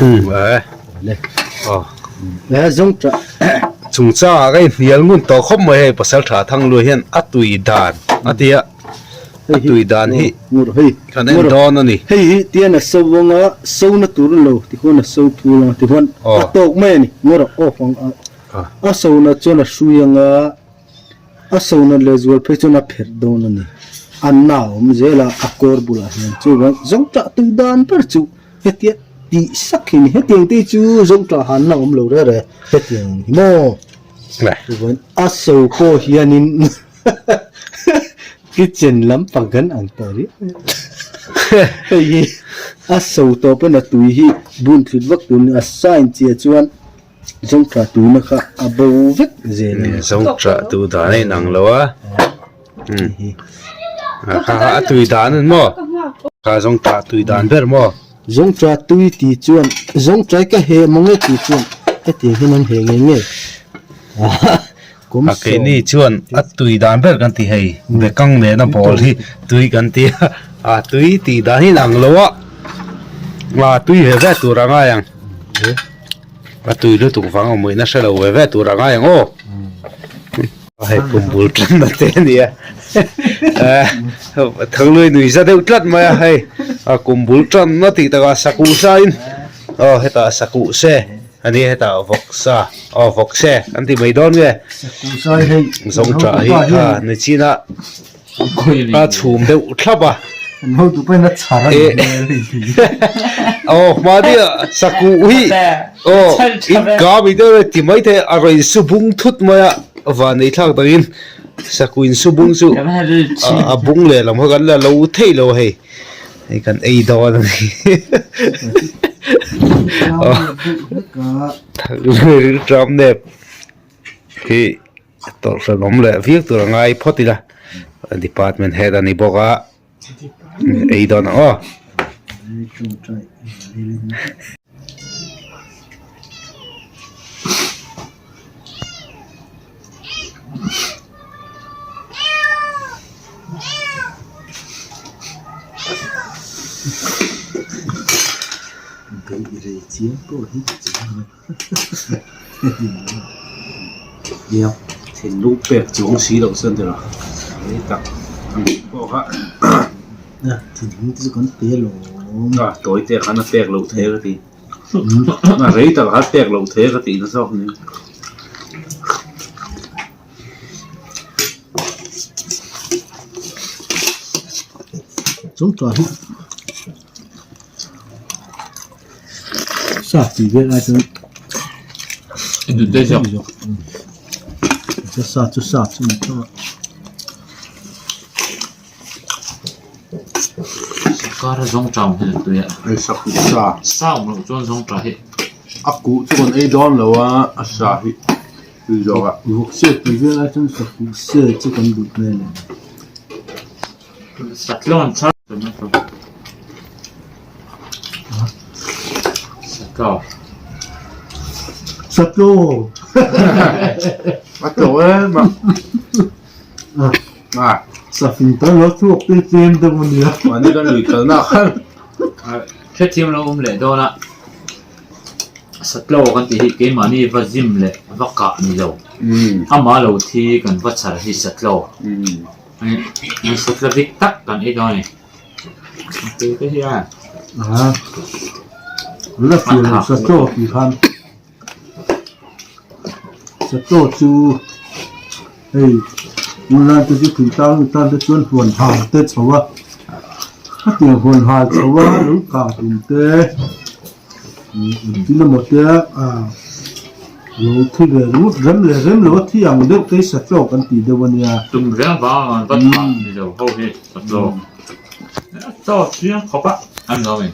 Eh. Le. Aw. Eh zawng tah. Chungchangah ka inhnial ngun tawh khawp mai hei pasal tha Thangluai hian a tui dan a ti a, a tui dan hi kan en dawn a ni. Hei hi tian a so anga so na tur lo tichuan a so phul anga tichuan a tawk mai a ni ngawr a off ang a a so na chuan a hrui anga a so na leh zual phei chuan a pherh dawn a ni a na awm zel a a kawr bulah hian chuan zawng tah tui dan ber chu. Hetia tih sak hi ni hetiang te chu zawngṭah han la awm lo reh reh hetiang ang hi maw chuan a so pawh hianin kitchen lampang kan ang tawh riau hei hi a so tawh pawn a tui hi bun thlit vak tur a sign chiah chuan zawngṭah tuina kha a bo vek zel a ni. Zawngṭah tu dan a inang lo a kha kha a tui dan an maw kha zawngṭah tui dan ber maw. Zawngṭah tui tih chuan zawngṭai ka heh mang e tih chuan hetiang hian an heh ngei ngei a keini chuan a tui dan ber kan ti hei bekang nena bawl hi tui kan ti a a tui tih dan hi inang lo a a tui ve ve tur a ngai ang a tui lutuk vang a mawina hre lo ve ve tur a ngai ang aw. Hei kum bul tan na te a nia Thangluai nui za deuh tlat mai a hei a kum bul tan na tih takah sakuh sa in aw hetah sakuh se a nia hetah vawk sa aw vawk se an ti mai dawn nge zawngṭah hi kha nichin a a chhum deuh thlap a aw mahni ah sakuh hi aw in ka mi deuh reng ti mai thei a rawn su bung thut mai a van nei thlak dangin sakuh in su bung chu a bung leh lam kha kan la lo theih lo hei hei kan ei dawn a ni rilṭam nep hi. Tawlhrawn awm leh viau tur a ngai phawt ila department head a ni bawk a ei dawn ang aw. Nia thinlung pek chuang si loh chuan tiraw hei tak ang pawh kha thinlung te chu kan pe alawm a tawi te khan a pek loh thei ka ti a rei tak khan pek loh thei ka tih na zawk nia. Chung tah hi. Sa tih vel ai chuan sa chu sa chu ni tho a. Kar a zawng tang hi tui a. Hei sa kuh sa. Sa awm loh chuan zawng tah hi. A kuh chu kan ei dawn lo a, a sa hi tui zawk a. Vawk se tih vel ai chuan sa kuh se chu kan duh hmel e. Satlawn char Satlaw. Satlaw. A tlo em a. A. Safin ta lo chhuak te chem deuh a nia. Mahni kan lui kalna khan. Hrethiam lo awm leh dawn a. Satlaw kan tih hi keimahni va zim leh va kah ni lo. Amah lo thi kan va chhar hi satlaw. Satlaw dik tak kan ei dawn a ni. Tui te hi a. A la fiah lo satlaw tih khan satlaw chu hei tunlai te chu thingtlang mi tan te chuan huan hal te chho a hetiang huan hal chho a lo kah tum te engtin emaw te ah lo thi ve ringawt rem leh rem lo a thi ang deuh te hi satlaw kan tih deuh a nia. Tum reng vang an va thah ni lo ho hi satlaw. Chaw chiang khawp a an lo ni.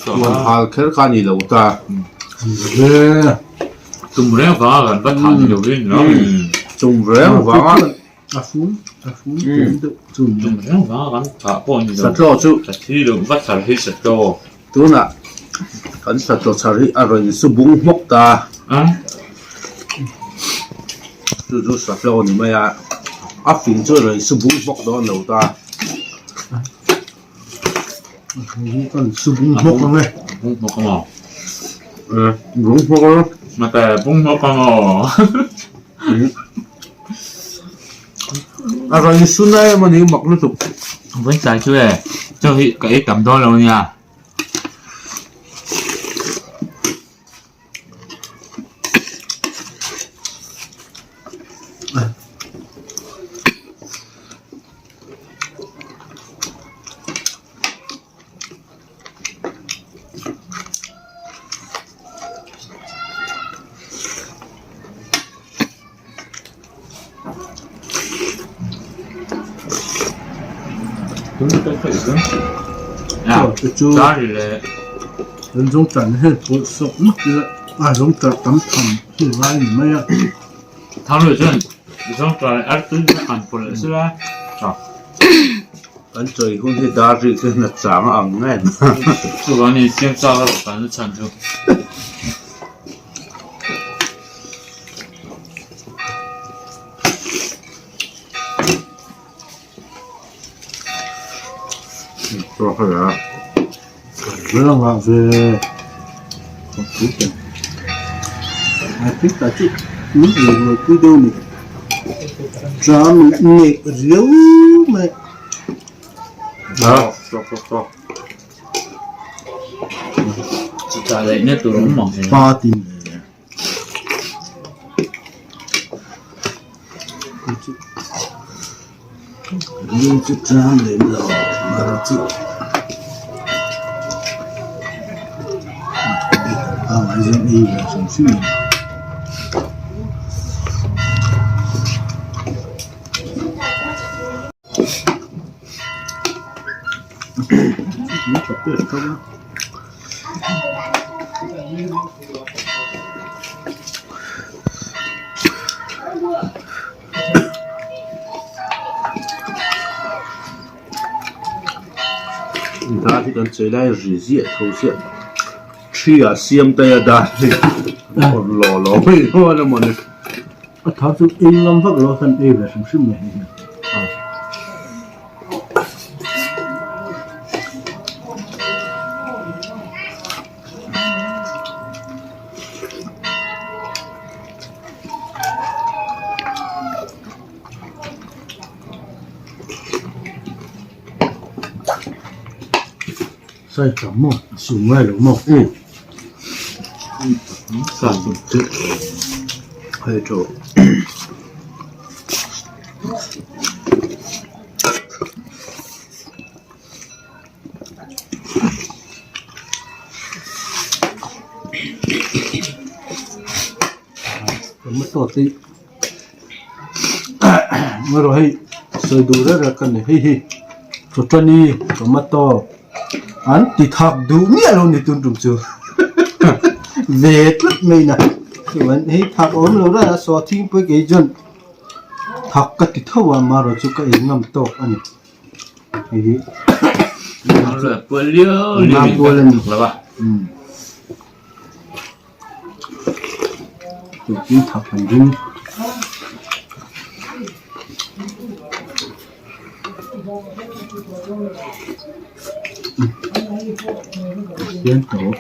Huan hal kher kha ni lo ta. Tum reng vang an va thah ni lo in lo. Tum reng vang a. A fum a fum tum deuh chu ni. Tum reng vang an thah pawh ni lo. Satlaw chu. Sathi lo va chhar hi satlaw. Tunah kan satlaw chhar hi a rawn su bung hmawk ta. Chu chu satlaw ni mai a, a fing chu a rawn su bung hmawk dawn lo ta. Kan su bung hmawk ang e. Bung hmawk ang aw. Bung hmawk ang. Mate bung hmawk ang aw. A rawn insu na em a ni mak lutuk. Vawi tlai chu e, chaw hi ka ei tam dawn lo nia. Kan zawng tan hi pawlh sawk nawk ila a zawng tar tam tham hi ngai ni mai a. Thangluai chuan zawng tar leh artui kha kan pawlh leh sila tha. Kan chawi hun hi dar ri chu hna chang a ang ngei mai. Chuvang ni siam chak erawh kan la chhan chu. Ranga ve a ti ta chu min ei rual pui deuh a ni tram ngek riau mai Chutah leh na tur awm ang pa tin Lung chu tlang lem lo mar chu a ngaihzawn ei ve hrim hrim a ni. Dar hi kan sawi lai ri ziah tho chiah thi ah siam te a dar hi awrh law law mai dawn a mawni. A tha chu ei ngam vak lo khan ei ve hrim hrim mai hei hian. Sai tam maw a su ngai lo maw sai chu hei tawh. Tomato te erawh hei sawi duh reuh reuh ka ni hei hi chawṭani tomato an ti thak duh miah lo ni tun tum chu ve tlat mai na chuan hei thak a awm lo reuh a saw thingpui kei chuan thak ka ti tho a amaherawhchu chu ka ei ngam tawk a ni. Hei hi Kual a ni. Tui thak an ring. Hian tawh.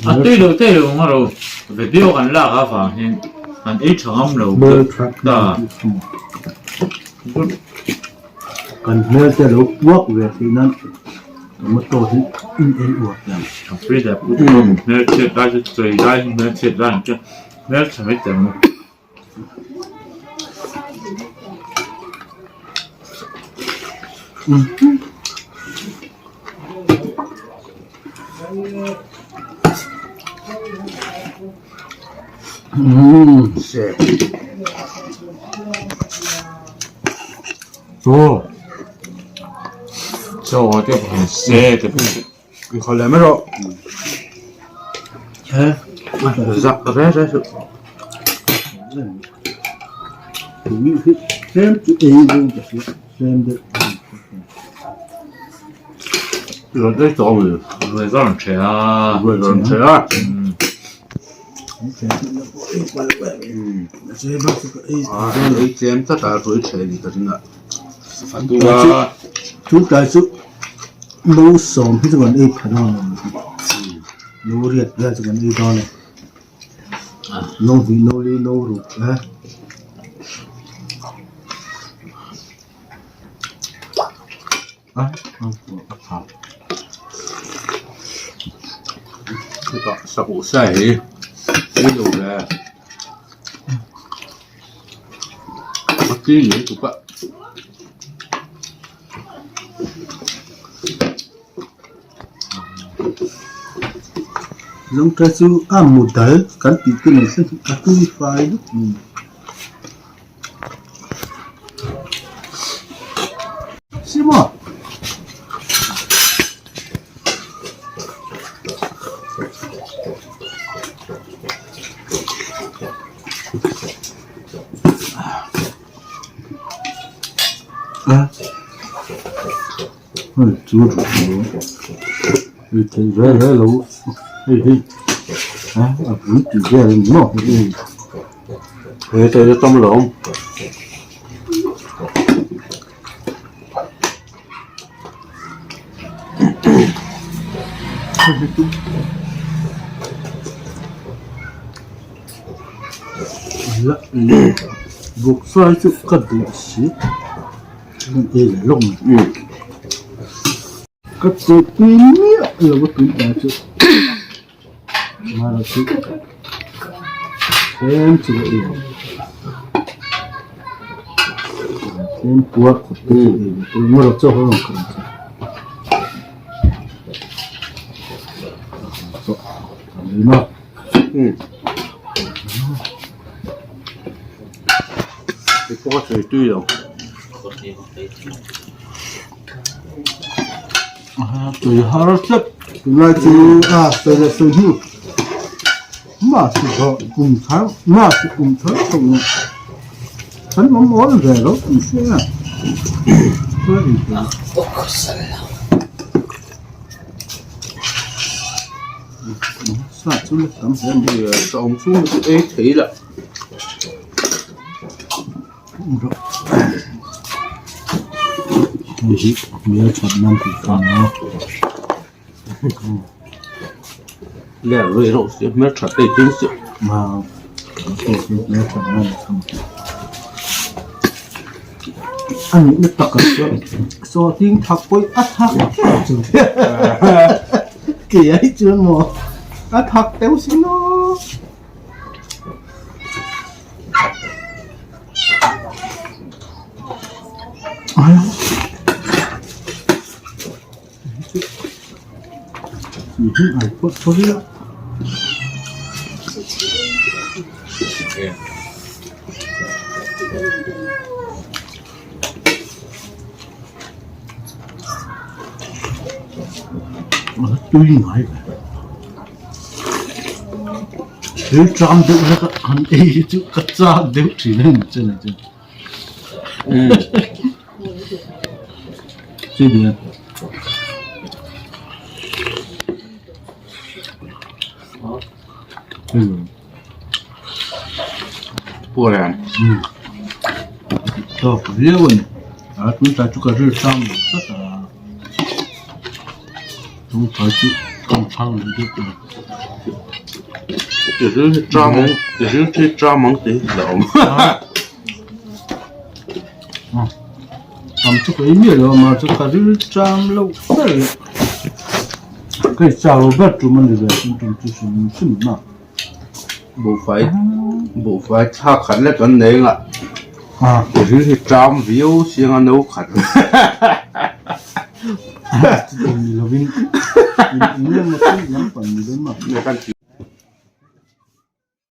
A tui lo tei lo ang ro video kan lak avang hian kan ei tha ngam lo ta. Kan hmel te lo puak ve theih nan tomato hi in ei uar teh ang. Hmel chhiat lai chu chawi lai hmel chhiat lai ang chu hmel tha mai teh ang. Chaw te pawh se te pawh. Inkhawl leh mai rawh. Zak re re suh. Tlem chu ei dawn ka hria tlem deuh. Rawn ei tawh ang Ruai ka rawn ṭheh a. Ruai ka rawn ṭheh a. Ei tlem tlat a ruai ṭheh ni ka ring a. Chu tlai chu no sawm hi chu kan ei pha dawn a ni. No riat vel chu kan ei dawn a ni. No hnih no li no ruk e. Chutah sakuh sai hi ei lo ve a tui ngei tuk a. Zawngṭah chu a mu dal kan tih te nen hian a tui fai lutuk mai. Sima. A hei chu hei thei ve ve lo hei hi a a bul tih vel a ni maw hei. He thei chu tam lo awm. Vawksa hi chu ka duh si ei leh lawk mai ka chawlhpui miah lo a tun tlai chu mara chu tlem chu ka ei ang tlem puar khawp te chu ei ve tur mara chaw ho ang ka rawn che chaw a ni maw. Hei pawh a sawi tui lo. Tui har tlat tunlai chu a sawi leh sawi hnu mah chu zawh kum thar mah chu kum thar chho kan awm awl ve lo tih hria Sa chu la tam hle mai. Sa awm chhung chu ei thei la. Hei hi hmel that nan tih ka ni a. Le rei reuh si hmel that ei tin si. Hmel that nan a chhang. A nihna takah chuan saw hling thak pawih a thak teuh chu kei ai chuan maw a thak teuh si maw. Tui ngai ve thil tlang deuh hlek a han ei hi chu ka chak deuh thin a ni chen a chuan. Tawk viau a ni a tuntlai chu ka rilru hrang lo tlat a tuntlai chu ka inchhang leh deuh tawh a. Tam chu ka ei miah lo a mahse ka ril cham loh ber leh ka i chau ber tum a ni ve tum tum chu hrim hrim a. Buhfai buhfai thlak khat lek an nei anga i ril hi cham viau siang a no khat Ni lovin eng emaw thil lampang ni dawn a.